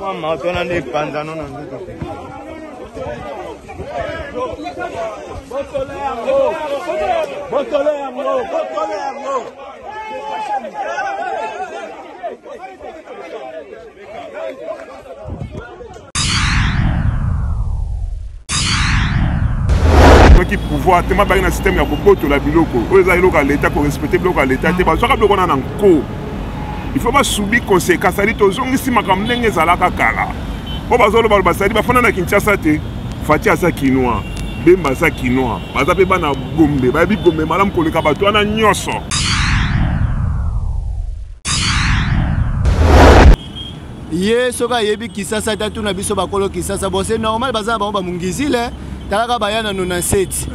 Mama tona nde epanzano na nzoto. Botolo yango! Botolo yango! Botolo yango! Soki pouvoir te mabaki na système ya kobotola biloko oyo eza eloko ya leta, korespecte biloko ya leta te, bazwaka biloko wana na nko, il faut basubi conséquence. Ali tozongisi makambo ndenge ezalaka kala. Mpo bazolobaloba sadi bafanda na Kinshasa te. Fati aza Kinois, Bemba aza Kinois, baza mpe bana Gombe, bayebi Gombe malamu koleka bato wana nyonso. Ye soki ayebi Kisasa te, atuna biso bakolo Kisasa. Bon, c'est normal, baza na bango bamungizile. Talaka, baya na 97,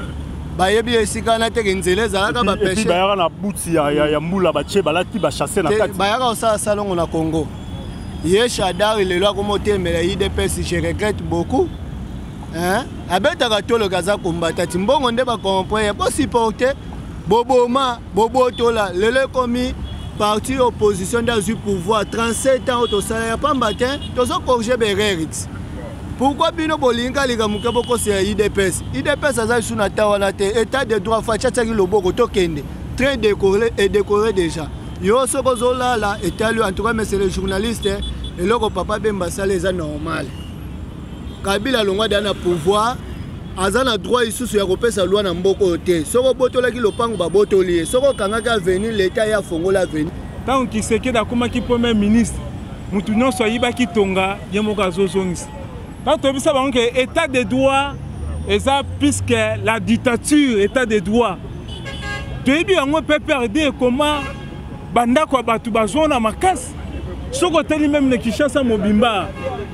bayebi esika wana teke nzela ezalaka bapeshe. Bayaka na buti ya mbula, batie balati bachasse na kati. Bayaka kosala salongo na Congo. Ye Shadari lelo akoma otemela UDPS, je regrette beaucoup, hein? Abetaka toloka aza kombata ti mbongo nde bacomprendre bosupporte boboma bobotola. Lelo ekomi parti opposition nde azwi pouvoir. 37 ans oyo tosala ya pamba te, tozocorrige baerreur ti. Pourquoi bino bolingi kalika moke bokosela UDPS? UDPS aza lisu na ta wana te. État de droit, Fatshi atiaki loboko, tokende. Train décoré et décoré déjà. Yo soki ozolala, etali. En tout cas, monsieur le journaliste, eloko papa Bemba asala eza normal. Kabila alongwa da na pouvoir, aza na droit lisusu ya kopesa loi na mboka oyo te. Soki obotolaki lopango, babotoli ye. Soki okangaki avenue, leta ye afongola avenue. Ntango Tshisekedi akomaki premier ministre, motu nyonso ayibaki tonga, ye moko azozongisa. Ntango toyebisa bango ke état de droit eza plus que la dictature, état de droit toyebi yango. PPRD ekoma bandako ya bato bazwa makasi. Soki oteli meme na Kinshasa mobimba,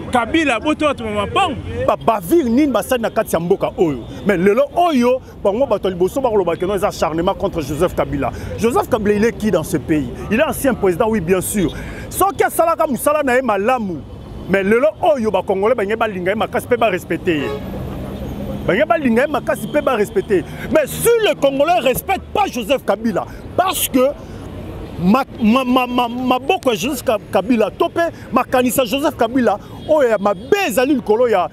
Kabila boto bato ba mapango. Babavire nini basali na kati ya mboka oyo? Mais lelo oyo bango bato ya liboso bakoloba ke non, eza acharnement contre Joseph Kabila. Joseph Kabila, il est qui dans ce pays? Il est ancien président, oui, bien sûr. Soki asalaka mosala na ye malamu, mais lelo oyo bacongolais bange balinga ye makasi mpe barespecte ye, bange balinga ye makasi mpe barespecte ye. Mais si le Congolais respecte pas Joseph Kabila, parce que maboko ya Joseph Kabila to mpe makanisa Joseph Kabila oyo ya mabe ezali likolo ya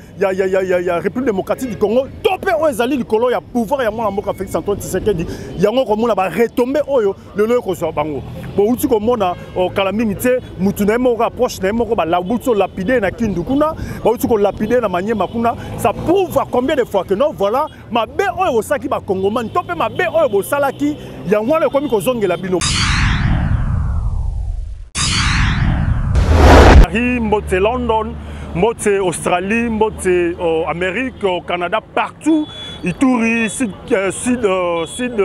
République démocratique du Congo to mpe oyo ezali likolo ya pouvoir ya mwana mboka Félix Antoine Tshisekedi, yango komona baretombées oyo lelo ekozwa bango. Bouti komona kala mingi te, mutu na ye moko, approche na ye moko, bauti olapider na Kindu kuna, bauti kolapider na Manyema kuna. Ça prouve à combien de fois que non, voilà, mabe oyo bosalaki bakongomani to mpe mabe oyo bosalaki, yango wana ekomi kozongela bino. Paris, mbote London, mbote Australie, mbote Amérique, Canada, partout, Ituri, sud, sud, sud,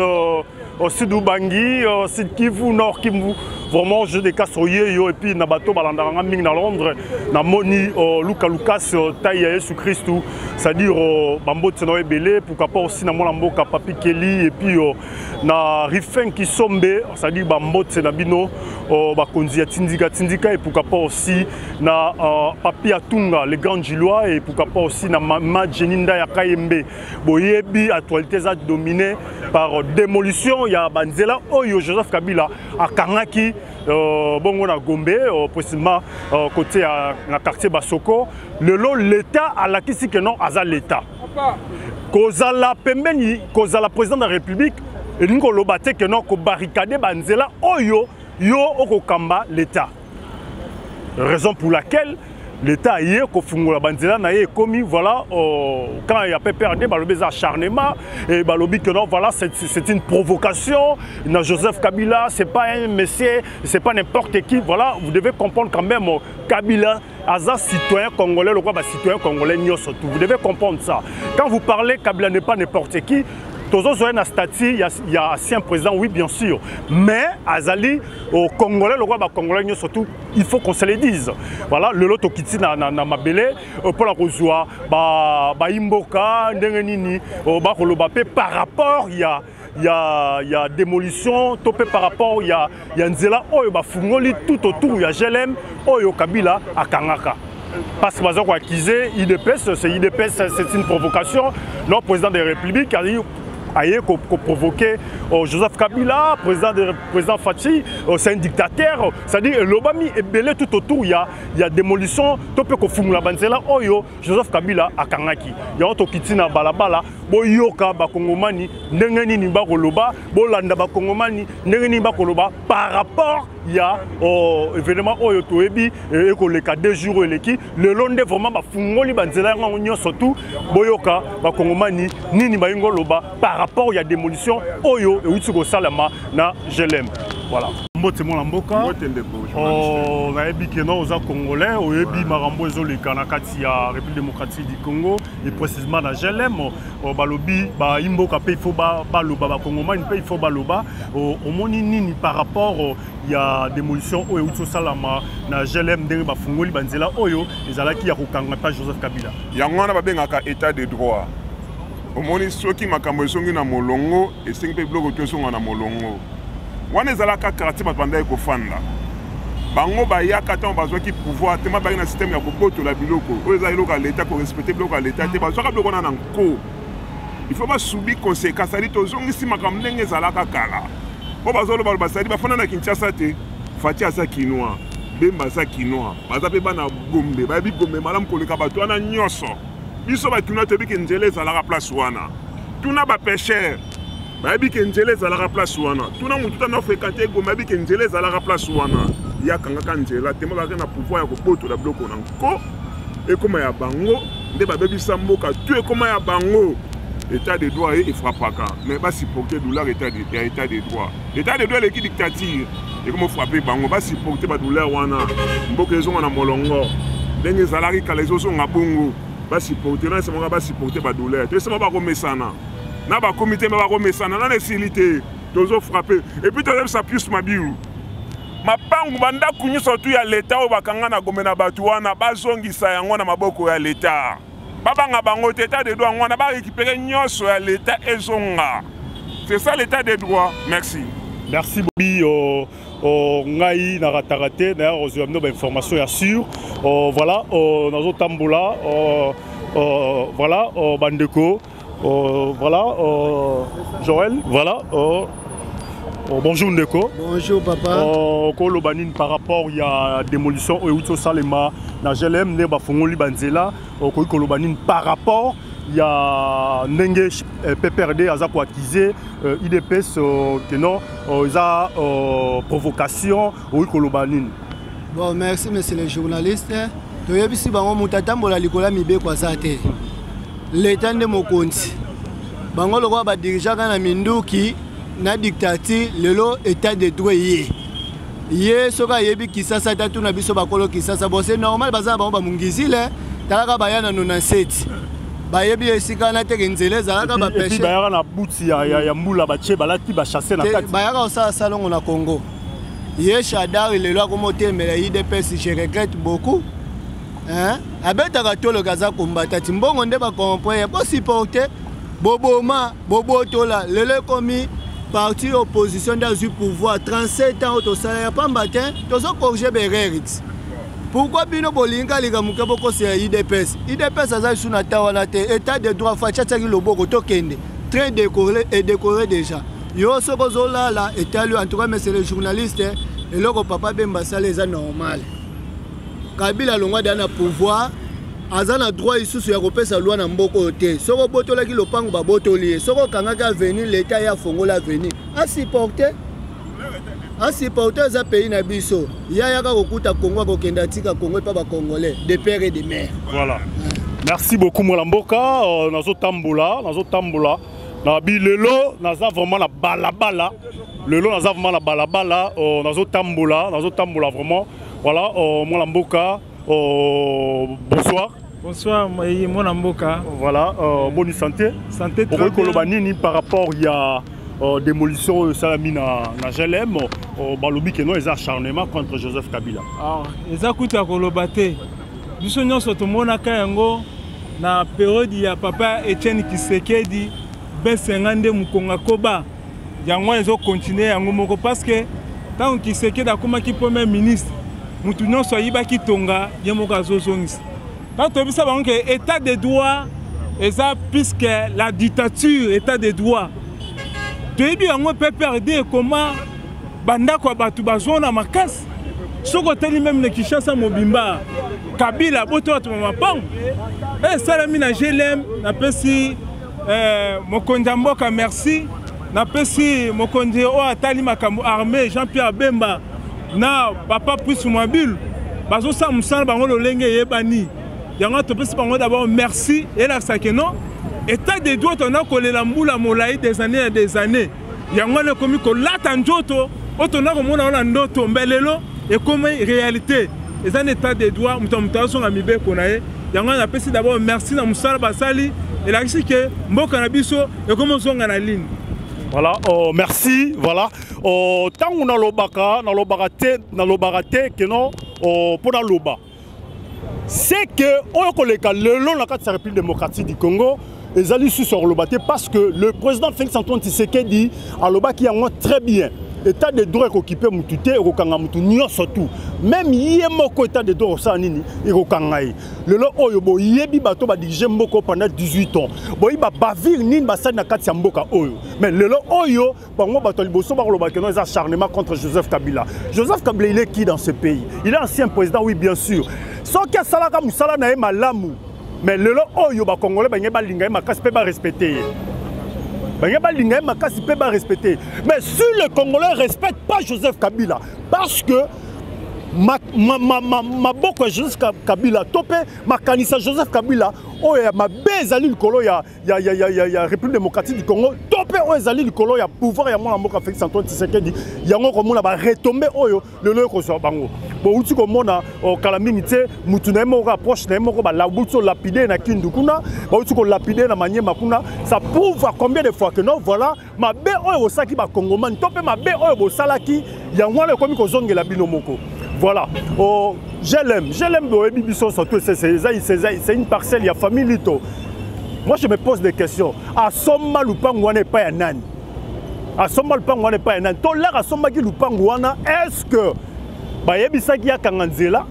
sud Ubangi, Sud Kivu, Nord Kivu. Vraiment, je décasse yo et puis na bato balandaka nga mingi na Londres, na moni Luka Lucas taille ya Yesu Christu, c'est-à-dire bambote na ebele, pourquoi pas aussi na mwana mboka Papi Kelly et puis na Rifin Kisombe, c'est-à-dire bambote na bino bakonzi ya Tindika Tindika, et pourquoi pas aussi na Papi Atunga, le grand Gilois, et pourquoi pas aussi na Mama Jenny Ndaya Kayembe. Boyebi actualité eza dominée par démolition ya banzela oyo Joseph Kabila akangaki bongo na Gombe, précisément côté ya na quartier Basoko. Lelo l'État alakisi ke non, aza l'État. Kozala pembeni, kozala président de la République elingi koloba te ke non, kobarricade banzela oyo yo okokamba l'État. Raison pour laquelle l'État aye kofungola banzela na ye ekomi. Voilà, quand il y a PPRD, balobi eza acharnement et balobi que non, voilà, c'est une provocation na Joseph Kabila. C'est pas un monsieur, c'est pas n'importe qui. Voilà, vous devez comprendre quand même, Kabila aza citoyen congolais lokwa ba citoyen congolais nyonso tout. Vous devez comprendre ça quand vous parlez. Kabila n'est pas n'importe qui. Tozozwa ye na statut ya ancien président, oui bien sûr, mais azali au Congolais lokola bacongolais nyonso tout, il faut qu'on se le dise. Voilà, lelo tokiti na mabele mpona kozwa bayimboka ndenge nini bakoloba mpe par rapport ya démolition to mpe par rapport ya nzela oyo bafungoli tout autour ya GLM oyo Kabila akangaka, parce que baza koaccuser UDPS, c'est UDPS, c'est une provocation. Notre président de la République aye koprovoquer Joseph Kabila, président Fatshi, c'est un dictateur, c'est-à-dire elobami ebele tout autour ya démolition to mpe kofungola banzela oyo Joseph Kabila akangaki. Yango tokiti na balabala, boyoka bakongomani ndenge nini bakoloba, bolanda bakongomani ndenge nini bakoloba par rapport ya événement oyo toyebi ekoleka 2 jours oyo eleki. Lelo nde vraiment bafungoli banzela yango nyonso tu. Boyoka bakongomani nini bayingi oloba par rapport ya démolition oyo euti kosalama na GLM. Voilà, mbote mwana mboka. Mbote ndeko. Oh, nayebi ke no oza Congolais, oyebi makambo ezoleka na kati ya République démocratique du Congo et précisément na GLM. Oh, balobi bayimboka mpe il faut baloba, bakongomani mpe il faut baloba. Oh, omoni nini par rapport ya démolition oyo euti osalama na GLM, ndenge bafungoli banzela oyo ezalaki ya kokanga mpa Joseph Kabila? Yango wana babengaka état de droit. Omoni, soki makambo ezongi na molongo, esengi mpe biloko to ezonga na molongo. Wana ezalaka quartier bato bandaki kofanda. Bango bayaka ntango bazwaki pouvoir te, bayaki na système ya kobotola biloko oyo eza eloko ya leta, korespecter biloko ya leta te. Bazwaka biloko wana na nko, il faut basubir conséquence. C'est-à-dire tozongisi makambo ndenge ezalaka kala. Mpo bazoloba basali bafanda na Kinshasa te. Fatshi aza Kinois, Bemba aza Kinois, baza mpe bana Gombe, bayebi Gombe malamu koleka bato wana nyonso. Biso bakinois toyebi ke nzela ezalaka place wana. Tuna bapêcheur, bayebi ke nzela ezalaka place wana. Tuna motu tana fréquente Gombe, ayebi ke nzela ezalaka place wana. Ye akangaka nzela te, mo bazalaki na pouvoir ya kobotola biloko na nko, ekóma ya bango. Nde babebisa mboka tu, ekóma ya bango. État de droit ye efrappaka, mais basupporte douleur ya état de droit. État de droit eleki dictature, ekoma frapper bango. Basupporte badouleur wana, mboka ezonga na molongo ndenge ezalaki kala, ezozonga bongo. Basupporte na esemaka, basupporte badouleur to esema bakomesana na bakomi te, me bakomesana nana esili te. Tozofrapper et puis toyebisa Pius Mabiu, mapangu bandako nyonso tu ya leta oyo bakanga na Gombe na bato wana, bazongisa yango na maboko ya leta. Babanga bango te. État de droit yango wana, barécupérer nyonso ya leta, ezonga. C'est ça l'état de droit. Merci. Merci bobi. Ngai narataka te, naya kozwa bino bainformation ya sûr. Voilà, nazotambola. Voilà, bandeko, voilà, Joël, voilà. Bonjour ndeko. Bonjour papa. Koloba nini par rapport ya démolition oyo euti osalema na GLM, nde bafungoli banzela? Okoki koloba nini par rapport ya ndenge PPRD aza koaccuser UDPS ke non, eza provocation? Okoki koloba nini? Bon, merci monsieur le journaliste. Toyebisi bango, moto atambola likolo ya mibeko aza te. Leta nde mokonzi. Bango lokola badirigeaka na minduki na dictature, lelo état de droit ye ye soki ayebi Kisasa te, atuna biso bakolo Kisasa. Bon, c'est normal, baza na bango bamungizile. Talaka, baya na 97, bayebi esika wana teke nzela ezalaka. Bapêcheur bayaka na buti ya mbula, batie balati bachasse na kati. Bayaka kosala salongo na Congo. Ye Shadary lelo akoma otemela UDPS, je regrette beaucoup, hein? Abetaka toloka aza kombata ti mbongo nde bacomprendre. Bosupporte, boboma, bobotola. Lelo ekomi parti opposition nde azwi pouvoir. 37 ans oyo tosala ya pamba te, tozocorriger baerreurs ti. Pourquoi bino bolingi kalika moke bokosela UDPS? UDPS aza lisu na ta wana te. État de droit, Fatshi atiaki loboko, tokende. Train décoré et décoré déjà. Yo soki ozolala, etali. En tout cas, monsieur le journaliste, eloko papa Bemba asala eza normal. Kabila alongwa deya na pouvoir, aza na droit lisusu ya kopesa loi na mboka oyo te. Soki obotolaki lopango, babotoli ye. Soki okangaki avenue, leta ye afongola avenue. Asupporte, asupporte, eza pays na biso. Ya yaka kokuta Congo, akokende atika Congo epa bacongolais de père et de mère. Voilà, merci beaucoup mwana mboka. Nazotambola, nazotambola na bi lelo, naza vraiment na balabala lelo, naza vraiment na balabala. Nazotambola, nazotambola vraiment. Voilà, mwana mboka, bonsoir. Bonsoir mwana mboka. Voilà, bonne santé. Santé très bien. Koloba nini par rapport ya démolition oyo esalami na GLM, balobi ke non, eza acharnement contre Joseph Kabila. Ah, eza kutu ya koloba te. Biso nyonso tomonaka yango na période ya papa Etienne Tshisekedi, besenga nde mokonga koba. Yango wana ezokontinue yango moko parce que ntango Tshisekedi akomaki premier ministre, mutu nyonso ayibaki tonga, ye moko azozongisa. Ntango toyebisa bango ke état de droit eza plus que la dictature, état de droit toyebi yango. PPRD ekoma bandako ya bato bazona makasi. Soki otali même na Kinshasa mobimba, Kabila boto bato ba mapango. Esalami na GLM. Napesi mokonzi ya mboka merci, napesi mokonzi oyo atali makambo armée, Jean Pierre Bemba, na papa Puisu Mwabilu. Bazosala mosala bango lolenge eyebani. Yango topesi bango d'abord merci. Elakisaki non, état de droit tona kolela mbula molai, des années ya des années. Yango wana ekomi kolata nzoto. Oyo tona komona wana ndoto, mbe lelo ekomi réalité. Eza na état de droit, moto ya moto azonga mibeko na ye. Yango wana napesi d'abord merci na mosala basali. Elakisi ke mboka na biso ekomi ozonga na ligne. Voilà, oh, merci. Voilà. Oh, ntango nalobaka te ke non, oh, mpo naloba, c'est que oyo koleka lelo na kati ya République démocratique du Congo ezali lisusu ya koloba te, parce que le président Félix Antoine Tshisekedi alobaki yango très bien: état de droit ekokipe mutu te, ekokanga mutu nyonso tu, même ye moko. État de droit kosala nini? Ekokanga ye. Lelo oyo boyebi bato badirige mboka pendant 18 ans, boyebi babavures nini basali na kati ya mboka oyo. Mais lelo oyo bango bato ya liboso bakoloba ke non, eza acharnement contre Joseph Kabila. Joseph Kabila, il est qui dans ce pays? Il est ancien président, oui, bien sûr. Soki asalaka mosala na ye malamu, mais lelo oyo bacongolais bange balinga ye makasi mpe barespecte ye, bange balinga ye makasi mpe barespecte ye. Mais si le Congolais respecte pas Joseph Kabila, parce que maboko ya Joseph Kabila to mpe makanisa Joseph Kabila oyo ya mabe ezali likolo ya République démocratique du Congo to mpe oyo ezali likolo ya pouvoir ya mwana mboka Félix Antoine Tshisekedi, yango komona baretombées oyo lelo ekozwa bango. Bouti komona kala mingi te, mutu na ye moko, approche na ye moko, bauti olapider na Kindu kuna, bauti kolapider na Manyema kuna. Ça prouve à combien de fois que non, voilà, mabe oyo bosalaki bakongomani to mpe mabe oyo bosalaki, yango wana ekomi kozongela bino moko. Voilà. Oh, GLM, GLM, boyebi biso surtout, c'est une parcelle ya famille Lito. Moi, je me pose des questions: asomba lupango wana epai ya nani? Asomba lupango wana epai ya nani? To lere asombaki lupango wana, est ce que bayebisaki akanga nzela?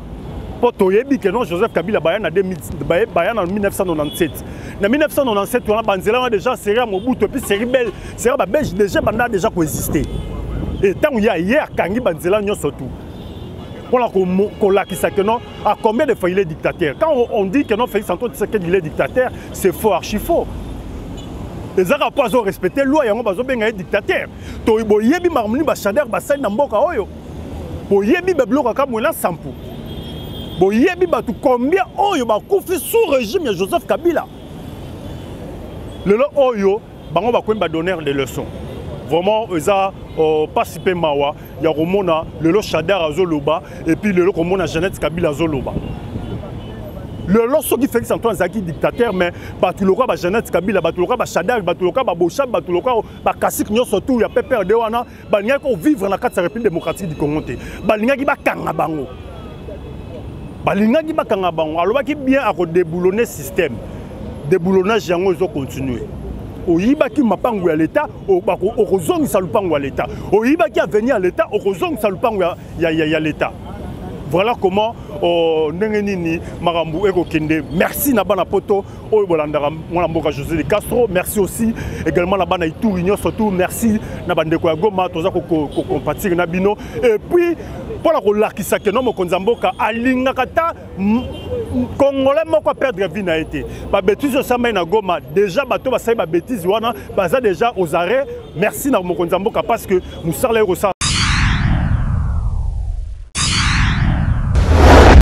Mpo toyebi ke non, Joseph Kabila baya na 2000, baya na 1997. Na 1997 wana, banzela wana déjà série ya Mobutu et puis série belle, série babelge déjà banda déjà koexiste. Et ntango ye akangi banzela nyonso tu mpona kolakisa que non, à combien de fois il est dictateur. Quand on dit que non, Félix Antoine Tshisekedi, il est dictateur, c'est faux, archi faux. Ezaka mpo azorespecte loi, yango bazobenga ye dictateur. To boyebi makambo nini bashadary basali na mboka oyo? Boyebi babiloko kaka mwela sampu? Boyebi bato combien oyo bakufi sous régime ya Joseph Kabila? Lelo oyo bango bakomi badonneur de leçon. Vraiment, eza pasi mpe mawa ya komona lelo Shadary azoloba et puis lelo komona Jeannette Kabila azoloba. Lelo soki Félix Antoine azalaki dictateur, mais bato lokola bajeannette Kabila, bato lokola bashadary, bato lokola baboshab, bato lokola bacaciques nyonso tu ya PPRD wana balingaki kovivre na kati ya République démocratique du Congo te. Balingaki bakanga bango, balingaki bakanga bango. Alobaki bien akodéboulonner système. Déboulonnage yango ezocontinue. Oyibaki mapango ya leta, okozongisa lupango ya leta. Oyibaki avenue ya leta, okozongisa lupango ya leta. Voilà comment ndenge nini makambo ekokende. Merci na bana poto oyo bolandaka mwana mboka José de Castro. Merci aussi également na bana Ituri nyonso tu. Merci na bandeko ya Goma, toza kocompatir na bino. Et puis mpona kolakisa ke no, mokonzi ya mboka alingaka ta Congolais moko aperdre vie na ye te. Babêtises osambai na Goma déjà, bato basali babêtises wana baza déjà aux arrêts. Merci na mokonzi ya mboka parce que mosala ye kosala.